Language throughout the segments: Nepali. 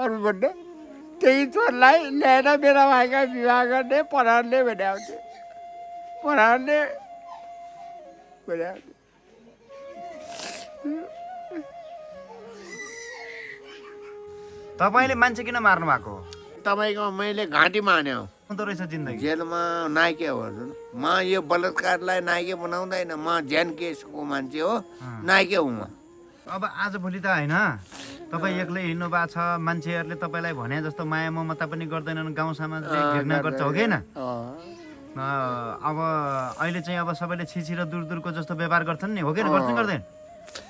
अरू भन्ने त्यही छोरलाई ल्याएर मेरा भाइका विवाह गर्ने प्रहरले भन्याउँथे प्रहरले भन्याउँथे तपाईले मान्छे किन मार्नु भएको हो? तपाईँको मैले घाँटीमा हान्यो हुँदो रहेछ जिन्दगी। जेलमा नाइके हो म यो बलात्कारलाई नाइके बनाउँदैन म ज्यान केसको मान्छे हो नाइके हुँ म अब आजभोलि त होइन तपाईँ एक्लै हिँड्नु भएको छ मान्छेहरूले तपाईँलाई भने जस्तो माया ममता पनि गर्दैनन् गाउँ समाजले घृणा गर्छ हो कि होइन? अब अहिले चाहिँ अब सबैले छिछि र दूर दूरको जस्तो व्यवहार गर्छन् नि हो कि गर्छन् गर्दैन?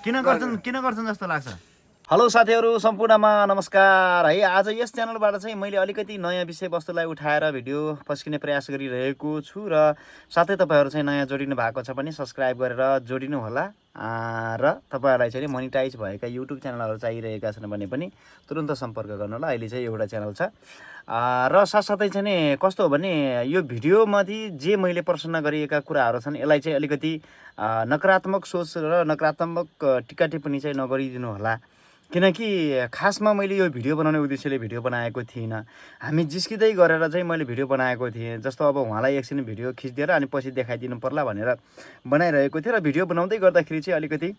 किन गर्छन् जस्तो लाग्छ? हेलो साथीहरू सम्पूर्णमा नमस्कार है। आज यस च्यानलबाट चाहिँ मैले अलिकति नयाँ विषयवस्तुलाई उठाएर भिडियो पस्किने प्रयास गरिरहेको छु र साथै तपाईँहरू चाहिँ नयाँ जोडिनु भएको छ भने सब्सक्राइब गरेर जोडिनु होला र तपाईँहरूलाई चाहिँ मोनिटाइज भएका युट्युब च्यानलहरू चाहिरहेका छन् भने पनि तुरुन्त सम्पर्क गर्नु होला। अहिले चाहिँ एउटा च्यानल छ र साथसाथै चाहिँ नि कस्तो हो भने यो भिडियोमाथि जे मैले प्रश्न गरिएका कुराहरू छन् यसलाई चाहिँ अलिकति नकारात्मक सोच र नकारात्मक टिका टिप्पणी चाहिँ नगरिदिनु होला, किनकि खासमा मैले यो भिडियो बनाउने उद्देश्यले भिडियो बनाएको थिइनँ। हामी जिस्किँदै गरेर चाहिँ मैले भिडियो बनाएको थिएँ। जस्तो अब उहाँलाई एकछिन भिडियो खिचिदिएर अनि पछि देखाइदिनु पर्ला भनेर बनाइरहेको थिएँ र भिडियो बनाउँदै गर्दाखेरि चाहिँ अलिकति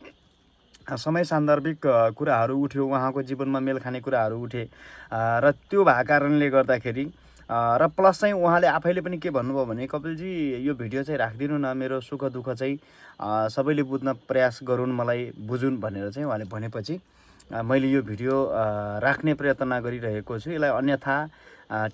समय सान्दर्भिक कुराहरू उठ्यो, उहाँको जीवनमा मेल खाने कुराहरू उठे र त्यो भएको कारणले गर्दाखेरि र प्लस चाहिँ उहाँले आफैले पनि के भन्नुभयो भने कपिलजी यो भिडियो चाहिँ राखिदिनु न, मेरो सुख दुःख चाहिँ सबैले बुझ्न प्रयास गरून्, मलाई बुझुन् भनेर चाहिँ उहाँले भनेपछि मैले यो भिडियो राख्ने प्रयत्न गरिरहेको छु। यसलाई अन्यथा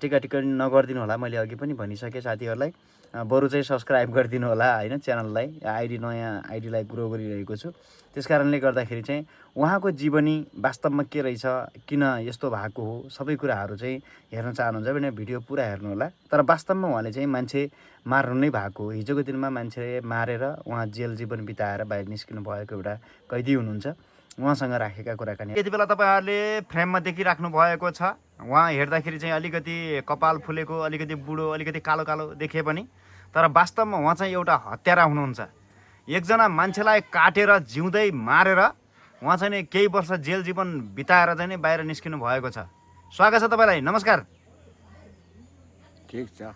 टिका टिप्पणी नगरिदिनु होला, मैले अघि पनि भनिसकेँ साथीहरूलाई। बरु चाहिँ सब्सक्राइब गरिदिनु होला होइन च्यानललाई, नयाँ आइडीलाई ग्रो गरिरहेको छु। त्यस कारणले गर्दाखेरि चाहिँ उहाँको जीवनी वास्तवमा के रहेछ, किन यस्तो भएको हो, सबै कुराहरू चाहिँ हेर्न चाहनुहुन्छ भने भिडियो पुरा हेर्नु होला। तर वास्तवमा उहाँले चाहिँ मान्छे मार्नु नै भएको हो। हिजोको दिनमा मान्छे मारेर उहाँ जेल जीवन बिताएर बाहिर निस्किनु भएको एउटा कैदी हुनुहुन्छ, उहाँसँग राखेका कुराकानी यति बेला तपाईँहरूले फ्रेममा देखिराख्नु भएको छ। उहाँ हेर्दाखेरि चाहिँ अलिकति कपाल फुलेको, अलिकति बुढो, अलिकति कालो कालो देखिए पनि तर वास्तवमा उहाँ चाहिँ एउटा हत्यारा हुनुहुन्छ। एकजना मान्छेलाई काटेर जिउँदै मारेर उहाँ चाहिँ केही वर्ष जेल जीवन बिताएर चाहिँ बाहिर निस्किनु भएको छ। स्वागत छ तपाईँलाई, नमस्कार। ठिक छ।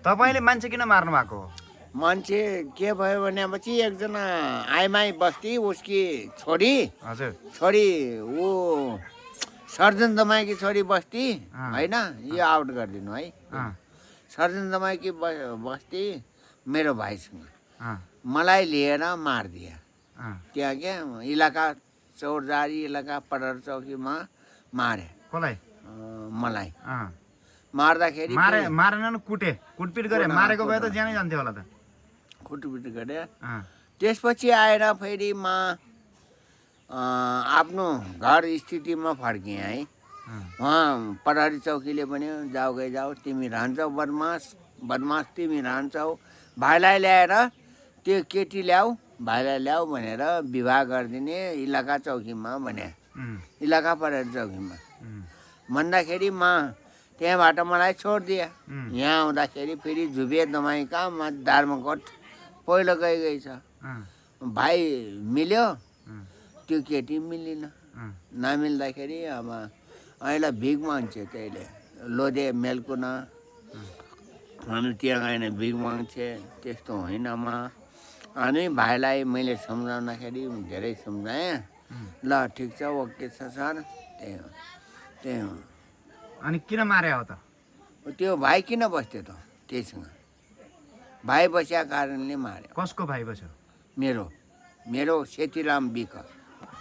तपाईँले मान्छे किन मार्नु भएको हो? मान्छे के भयो भनेपछि एकजना आइमाई बस्ती उसकी छोरी हजुर छोरी ऊ सर्जन दमाईकी छोरी बस्ती होइन, यो आउट गरिदिनु है। सर्जन दमाईकी बस्ती मेरो भाइसँग मलाई लिएर मारिदिए त्यहाँ क्या इलाका चौरजारी इलाका पडर चौकीमा मारे। कसलाई? मलाई मार्दाखेरि मारेन, कुटपिट गरे। मारेको भए त ज्यानै जान्थ्यो होला त। कुटपिट गरे। त्यसपछि आएर फेरि म आफ्नो घर स्थितिमा फर्किएँ है। उहाँ प्रहरी चौकीले भन्यो जाऊ गए जाऊ, तिमी रहन्छौ बदमास तिमी रहन्छौ, भाइलाई ल्याएर त्यो केटी ल्याऊ, भाइलाई ल्याऊ भनेर विवाह गरिदिने इलाका चौकीमा भने, इलाका प्रहरी चौकीमा भन्दाखेरि म त्यहाँबाट मलाई छोडिदिए। यहाँ आउँदाखेरि फेरि झुबे दमाई कहाँ म दार्माकोट पहिलो गइछ। भाइ मिल्यो, त्यो केटी मिलेन। नमिल्दाखेरि अब अहिले भिख माग्छे, त्यहीले लोधे मेलकुन अनि त्यहाँ गएन भिख माग्छे, त्यस्तो होइन म। अनि भाइलाई मैले सम्झाउँदाखेरि धेरै सम्झाएँ। ल ठिक छ, ओके छ सर, त्यही हो। अनि किन मारे हो त? त्यो भाइ किन बस्थ्यो त त्यहीसँग? भाइ बस्या कारणले मार्यो। कसको भाइ बस्यो? मेरो सेतीराम बिक।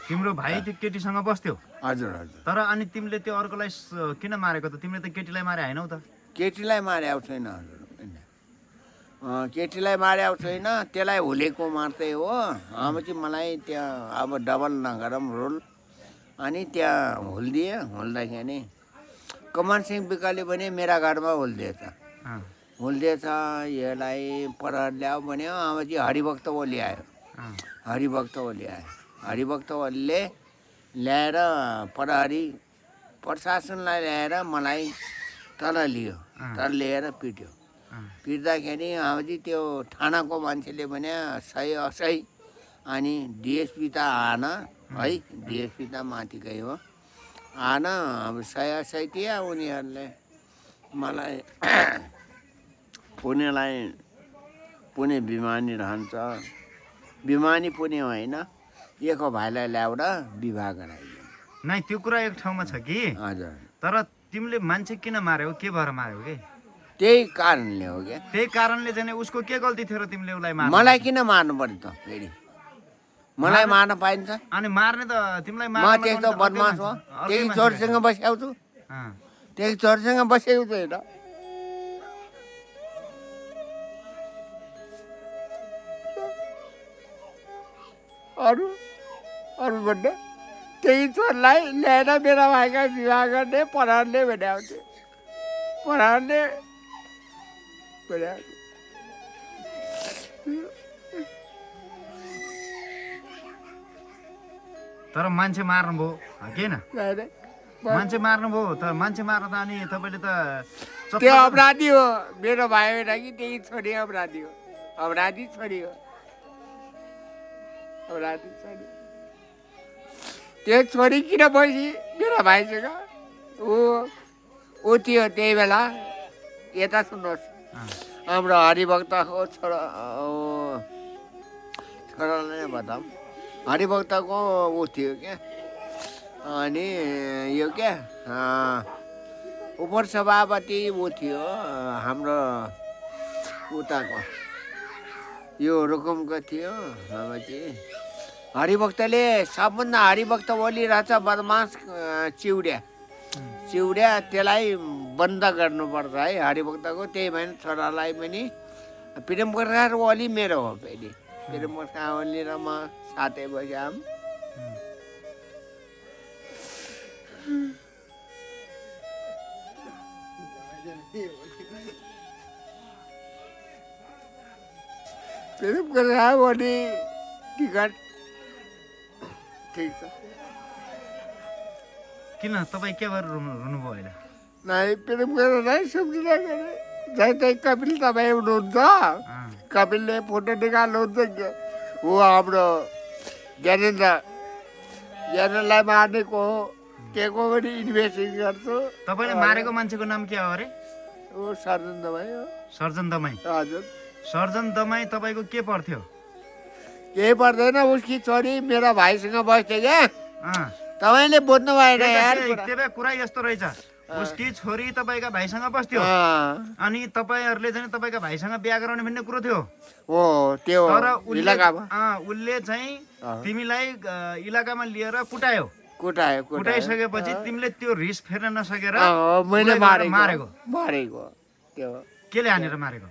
तिम्रो भाइ त्यो केटीसँग बस्थ्यो? हजुर हजुर। तर अनि तिमीले त्यो अर्कोलाई किन मारेको त? तिमीले त केटीलाई मारे हैनौ त? केटीलाई मार्याउ छैन हजुर, केटीलाई मार्याउ छैन, त्यसलाई हुलेको मार्दै हो। अब चाहिँ मलाई त्यहाँ अब डबल नगरौँ रोल, अनि त्यहाँ हुल्दिएँ। हुल्दाखेरि कमान सिंह बिकले भने मेरा घरमा हुल्दिएछ, यसलाई प्रहर ल्याऊ भन्यो। अब चाहिँ हरिभक्त ओली आयो। हरिभक्त ओलीले ल्याएर प्रहरी प्रशासनलाई ल्याएर मलाई तल लियो, तल लिएर पिट्यो। पिट्दाखेरि अब चाहिँ त्यो थानाको मान्छेले भने सही असही, अनि डिएसपी त आएन है, डिएसपी त माथिकै हो। अब सहित उनीहरूले मलाई पुणे बिमानी रहन्छ, बिमानी पुणे होइन, एक भाइलाई ल्याएर विवाह गराइदियो। नै त्यो कुरा एक ठाउँमा छ कि, हजुर, तर तिमीले मान्छे किन मार्यौ, के भएर मार्यौ के? त्यही कारणले हो क्या। त्यही कारणले चाहिँ उसको के गल्ती थियो र तिमीले उसलाई मार्नु? मलाई किन मार्नु पर्यो त फेरि? मलाई मार्न पाइन्छ? अनि मार्ने त तिमीलाई म त्यस्तो बदमास हो? त्यही चोरसँग बस्याउँछु, त्यही चोरसँग बसेको छैन। अरू भन्दा त्यही चोरलाई ल्याएर मेरा भाइका विवाह गर्ने परारले भेट्याउँथे, परारले भेट्याउँथे। तर मान्छे मार्नुभयो किन? मान्छे मार्नुभयो त, मान्छे मार्न त अनि तपाईँले त त्यो अपराधी हो, मेरो भाइ होइन कि, त्यही छोरी अपराधी हो, अपराधी छोरी हो, अपराधी छोरी। त्यो छोरी किन बसी मेरो भाइसँग? ऊ थियो त्यही बेला, यता सुन्नुहोस्, हाम्रो हरिभक्तको छोरालाई बताऊँ, हरिभक्तको ऊ थियो क्या, अनि यो क्या उपसभापति ऊ थियो हाम्रो उताको, यो रुकुमको थियो। अब चाहिँ हरिभक्तले सबभन्दा हरिभक्त बोलिरहेछ बदमास चिउड्या, त्यसलाई बन्द गर्नुपर्छ है हरिभक्तको। त्यही भएन छोरालाई पनि प्रेम प्रकाश ओली मेरो हो, फेरि प्रेम प्रकाश ओली र म साथै बस्याम। प्रेम प्रकाश ओली टिकट ठिक छ। किन तपाईँ के भएर रुनुभयो अहिले? नाइ प्रेम गरेर सम्झना गरे, जस्तै कपिल तपाईँ हुनुहुन्छ, कपिलले फोटो निकाल्नुहुन्छ, ऊ हाम्रो ज्ञानेन्द्रलाई मार्नेको हो, त्यको पनि इन्भेस्टिङ गर्छु। तपाईँले मारेको मान्छेको नाम के हो अरे? ऊ सर्जन दमाई हो। सर्जन दमाई? हजुर। सर्जन दमाई तपाईँको के पर्थ्यो? केही पर्दैन, उसकी छोरी मेरो भाइसँग बस्थ्यो क्या। तपाईँले बुझ्नु भएन यार। त्यही कुरा यस्तो रहेछ, उसकी छोरी तपाईँका भाइसँग बस्थ्यो, अनि तपाईँहरूले चाहिँ तपाईँका भाइसँग बिहा गराउने भन्ने कुरो थियो। हो त्यो, तर उसले चाहिँ तिमीलाई इलाकामा लिएर कुटाइसकेपछि तिमीले त्यो रिस फेर्न नसकेर मैले मारेको त्यो। केले हानेर मारेको?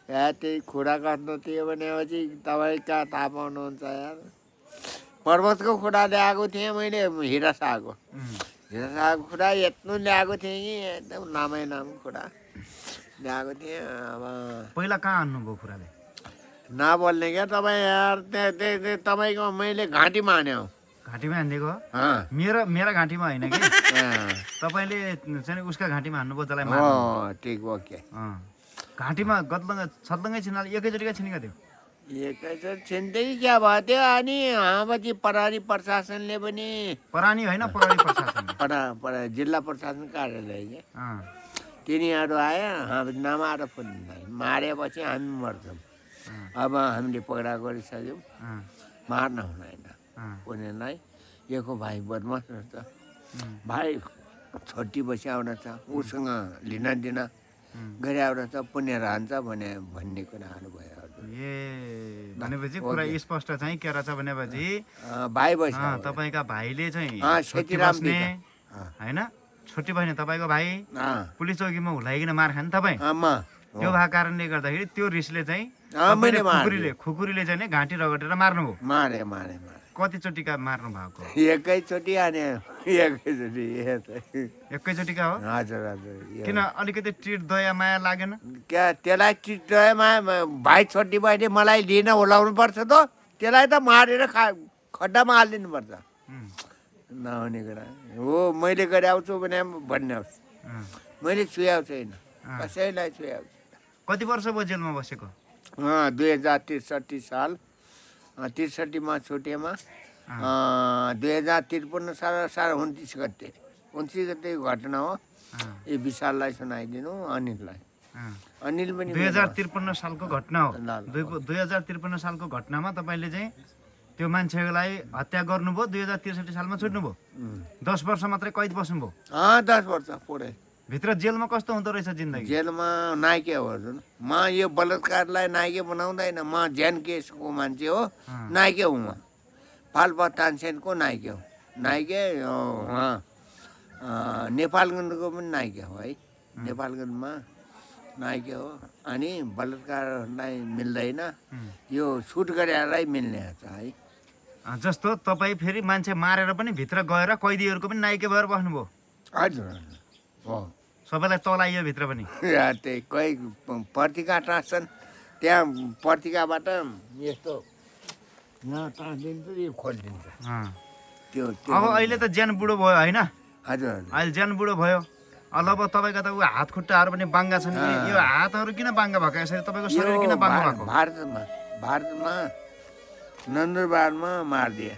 त्यही खुडा काट्नु थियो भनेपछि तपाईँ कहाँ थाहा पाउनुहुन्छ यार। पर्वतको खुडा ल्याएको थिएँ मैले, हिरा सागको खुडा यत्नु ल्याएको थिएँ कि एकदम लामै खुडा ल्याएको थिएँ। अब पहिला कहाँ हान्नुभयो खुडाले? नबोल्ने क्या तपाईँ यार, तपाईँको मैले घाँटीमा हान्यो। घाँटीमा हानिदिएको? मेरा घाँटीमा होइन कि, तपाईँले चाहिँ उसका घाँटीमा हान्नुभयो जसलाई मार्नु? ठिक हो के। घाँटीमा छत्लङ्गै छिनाले एकैचोटिका छिनेको थियो? एकैचोटि छिन्दै क्या भयो त्यो। अनि पछि प्रहरी प्रशासनले पनि, प्रहरी होइन प्रहरी प्रशासन, जिल्ला प्रशासन कार्यालय के, तिनीहरू आयो, हामी नमाएर पनि मारेपछि हामी मर्छौँ। अब हामीले पक्रा गरिसक्यौँ, मार्न हुँदैन उनीहरूलाई। यको भाइ बदमास रहेछ, भाइ छोटी बस्याउन छ, उसँग लिन दिन गरिआउन छ, पुण्य रहन्छ भन्ने कुराहरू भयो। भनेपछि कुरा स्पष्ट चाहिँ के रहेछ भनेपछि भाइ बस्यो, तपाईँका भाइले चाहिँ होइन, छोटी बहिनी तपाईँको भाइ पुलिस चौकीमा हुलाइकन मार खाने तपाईँ, त्यो भएको कारणले गर्दाखेरि त्यो रिसले चाहिँ खुकुरीले चाहिँ घाँटी रगटेर मार्नुभयो? मारे। कतिचोटिका मार्नु भएको? एकैचोटि हाने, एकैचोटिका हो? हजुर। किन अलिकति टिट दया माया लागेन क्या त्यसलाई? टिट दया माया, भाइ छोटी बहिनी मलाई लिन ओलाउनु पर्छ त, त्यसलाई त मारेर खड्डामा हालिदिनु पर्छ। नहुने कुरा हो। मैले गरिआउँछु भने भन्ने होस्, मैले छुयाएको छैन, कसैलाई छुयाएको। कति वर्ष भयो जेलमा बसेको? 2063 साल, 63मा छुटेमा 2053 साल 29 गते। 29 गते घटना हो यो विशाललाई सुनाइदिनु अनिललाई अनिल पनि 2053 सालको घटना हो ल, 2053 सालको घटनामा तपाईँले चाहिँ त्यो मान्छेलाई हत्या गर्नुभयो 2063 सालमा छुट्नुभयो 10 वर्ष मात्रै कैद बस्नुभयो 10 वर्ष पुरै भित्र जेलमा कस्तो हुँदो रहेछ जिन्दगी जेलमा नाइके हो हजुर म यो बलात्कारलाई नाइके बनाउँदैन म ज्यान केसको मान्छे हो नाइके हुँ म पाल्पा तानसेनको नाइके हो नाइके नेपालगञ्जको पनि नाइके हो है नेपालगञ्जमा नाइके हो अनि बलात्कारलाई मिल्दैन यो सुट गरेरलाई मिल्ने छ है जस्तो तपाईँ फेरि मान्छे मारेर पनि भित्र गएर कैदीहरूको पनि नाइके भएर बस्नुभयो हजुर हो सबैलाई तलाइयो भित्र पनि त्यही कोही पत्रिका टाँच्छन् त्यहाँ पत्रिकाबाट यस्तो टाँसिदिन्छ यो खोलिदिन्छ त्यो अब अहिले त ज्यान बुढो भयो होइन हजुर अहिले ज्यान बुढो भयो अब तपाईँको त हात खुट्टाहरू पनि बाङ्गा छन् यो हातहरू किन बाङ्गा भएको यसरी तपाईँको शरीर किन बाङ्गा भएको भारतमा नन्दुरबारमा मारिदिए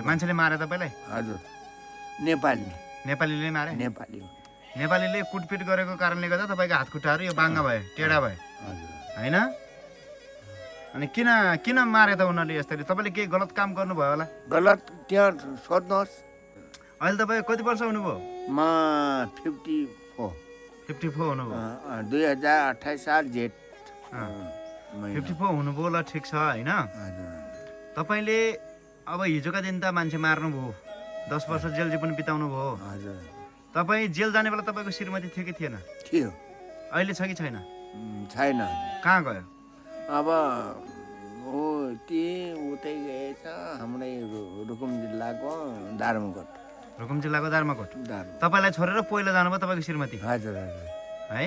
मान्छेले मारे तपाईँलाई हजुर नेपालीले मारे नेपाली नेपालीले कुटपिट गरेको कारणले गर्दा तपाईँको हात खुट्टाहरू यो बाङ्गा भयो टेढा भयो होइन अनि किन मारे त उनीहरूले यसरी तपाईँले केही गलत काम गर्नुभयो होला गलत त्यहाँ सोध्नुहोस् अहिले तपाईँ कति वर्ष हुनुभयो म 54 हुनुभयो 2028 साल जेठ 54 हुनुभयो ल ठिक छ होइन तपाईँले अब हिजोका दिन त मान्छे मार्नुभयो 10 वर्ष जेल जीवन बिताउनु भयो तपाईँ जेल जाने बेला तपाईँको श्रीमती थियो कि थिएन थियो अहिले छ कि छैन छैन कहाँ गयो अब हो ती उतै गएछ हाम्रै रुकुम जिल्लाको दार्मुकोट रुकुम जिल्लाको दार्माकोट तपाईँलाई छोडेर पहिला जानुभयो तपाईँको श्रीमती हजुर है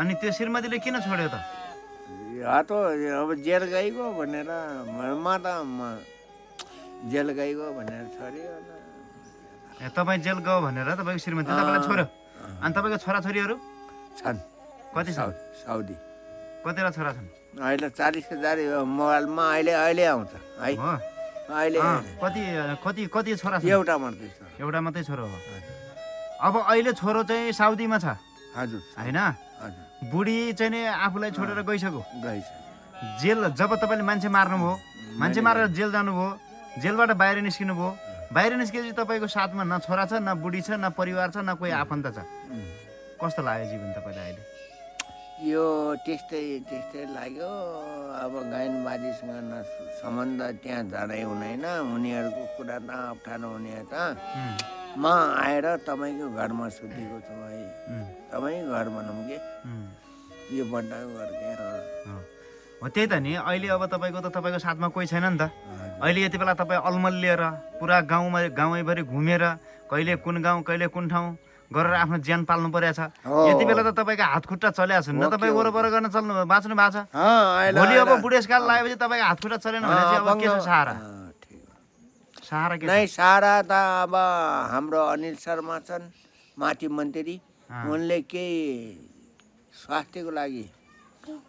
अनि त्यो श्रीमतीले किन छोड्यो त त अब जेल गइगयो भनेर जेल गइगयो भनेर छोड्यो तपाईँ जेल गयो भनेर तपाईँको श्रीमती तपाईँलाई छोड्यो अनि तपाईँको छोराछोरीहरू छन् कति छन् साउदी कतिवटा छोरा छन् अहिले 40,000 मोबाइलमा अहिले आउँछ है अहिले कति छोरा छन् एउटा मात्रै छोरो हो अब अहिले छोरो चाहिँ साउदीमा छ हजुर होइन बुढी चाहिँ नि आफूलाई छोडेर गइसक्यो जेल जब तपाईँले मान्छे मार्नुभयो मान्छे मारेर जेल जानुभयो जेलबाट बाहिर निस्किनु भयो बाहिर निस्केपछि तपाईँको साथमा न छोरा छ न बुढी छ न परिवार छ न कोही आफन्त छ कस्तो लाग्यो जीवन तपाईँलाई अहिले यो त्यस्तै लाग्यो अब गायनवादीसँग न सम्बन्ध त्यहाँ झनै हुँदैन उनीहरूको कुरा न अप्ठ्यारो हुने त म आएर तपाईँको घरमा सुतेको छु है तपाईँ घर भनौँ कि यो बड्डाको घर के हो त्यही त नि अहिले अब तपाईँको साथमा कोही छैन नि त अहिले यति बेला तपाईँ अलमल लिएर पुरा गाउँभरि घुमेर कहिले कुन गाउँ कहिले कुन ठाउँ गरेर आफ्नो ज्यान पाल्नु परेको छ यति बेला त तपाईँको हात खुट्टा चलेको छ न तपाईँ वरपर गर्न बाँच्नु भएको छ भोलि अब बुढेसकाल लागेपछि तपाईँको हात खुट्टा चलेन भने चाहिँ अब के छ सहारा के सहारा त अब हाम्रो अनिल शर्मा छन् माथि मन्त्री उनले केही स्वास्थ्यको लागि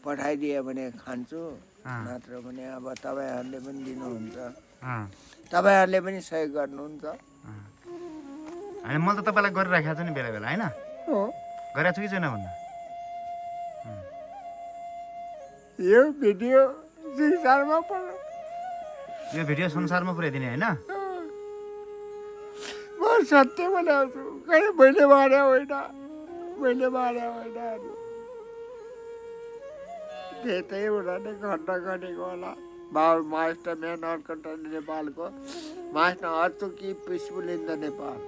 पठाइदियो भने खान्छु नत्र भने अब तपाईँहरूले पनि दिनुहुन्छ तपाईँहरूले पनि सहयोग गर्नुहुन्छ होइन मैले त तपाईँलाई गरिराखेको छु नि बेला बेला होइन गरिरहेको छु कि छैन भन्नु यो भिडियो संसारमा यो भिडियो संसारमा पुर्याइदिने होइन म सत्य बनाउँछु कहिले मैले मार्या होइन त्यही उनीहरूले घटना गरेको होला महाराष्ट्र म्यान नेपालको महाराष्ट्र अचुकी पिसफुल इन द नेपाल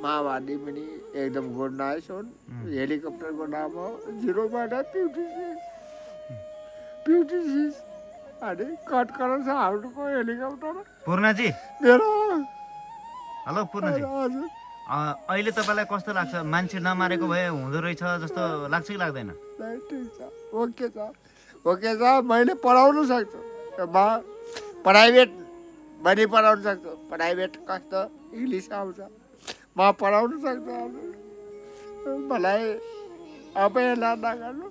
माओवादी पनि एकदम गुड नाइस हुन् हेलिकप्टरको नाम हो 0/56 अनि कट गरेर छ हाउडको हेलिकप्टर पूर्णजी मेरो हेलो पूर्णजी अहिले तपाईँलाई कस्तो लाग्छ मान्छे नमारेको भए हुँदो रहेछ जस्तो लाग्छ कि लाग्दैन ठिक छ ओके छ मैले पढाउन सक्छु प्राइभेट पनि पढाउन सक्छु प्राइभेट कस्तो इङ्ग्लिस आउँछ म पढाउन सक्छु मलाई अवहेला नगर्नु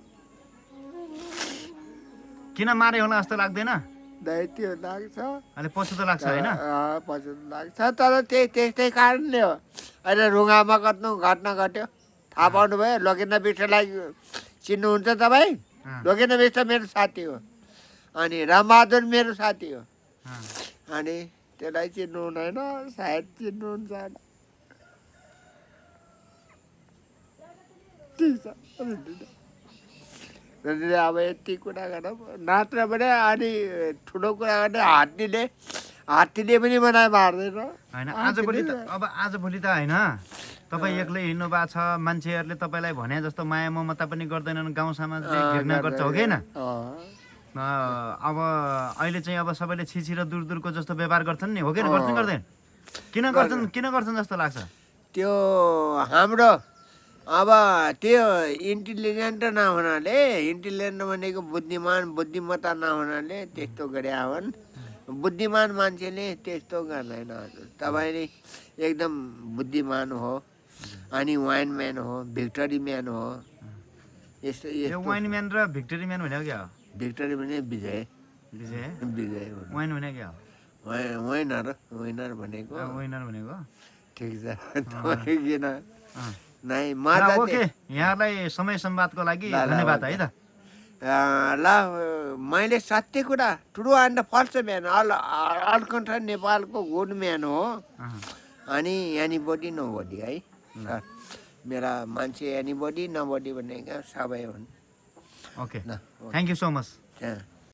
किन मारे होला जस्तो लाग्दैन नै त्यो लाग्छ अहिले पशु त लाग्छ होइन पछि लाग्छ तर त्यस्तै कारणले हो अहिले रुगामा कत्नु घटना घट्यो थाहा पाउनुभयो लोकेन्द्र विष्टलाई चिन्नुहुन्छ तपाईँ लोकेन्द्र विष्ट मेरो साथी हो अनि रामबहादुर मेरो साथी हो अनि त्यसलाई चिन्नु हुँदैन सायद चिन्नुहुन्छ ठिक छ अब यति कुरा गर नत्र भने अनि ठुलो कुरा गर्ने हात्तीले पनि बनाइ मार्दैन होइन आजभोलि त अब आजभोलि त होइन तपाईँ एक्लै हिँड्नु भएको छ मान्छेहरूले तपाईँलाई भने जस्तो माया ममता पनि गर्दैनन् गाउँ समाजले घृणा गर्छ हो कि होइन अब अहिले चाहिँ अब सबैले छिछि र दूर दूरको जस्तो व्यवहार गर्छन् नि हो कि गर्छन् गर्दैन किन गर्छन् जस्तो लाग्छ त्यो हाम्रो अब त्यो इन्टेलिजेन्ट नहुनाले इन्टेलिजेन्ट भनेको बुद्धिमत्ता नहुनाले त्यस्तो गरे हुन् बुद्धिमान मान्छेले त्यस्तो गर्दैन हजुर तपाईँले एकदम बुद्धिमान हो अनि वाइन म्यान हो भिक्टरी म्यान हो यस्तो यो वाइन म्यान र भिक्टरी म्यान भनेको क्या हो भिक्टरी भने विजय वाइन भनेको क्या हो विनर भनेको विनर भनेको ठिक छ तपाईँ किन नै ओके यहाँलाई समय संवादको लागि धन्यवाद है त ल मैले सत्य कुरा ठुलो and first man all country नेपालको गुड म्यान हो अनि एनीबडी नो बडी है सर मेरा मान्छे एनीबडी नो बडी भनेका सबै हुन् okay thank you so much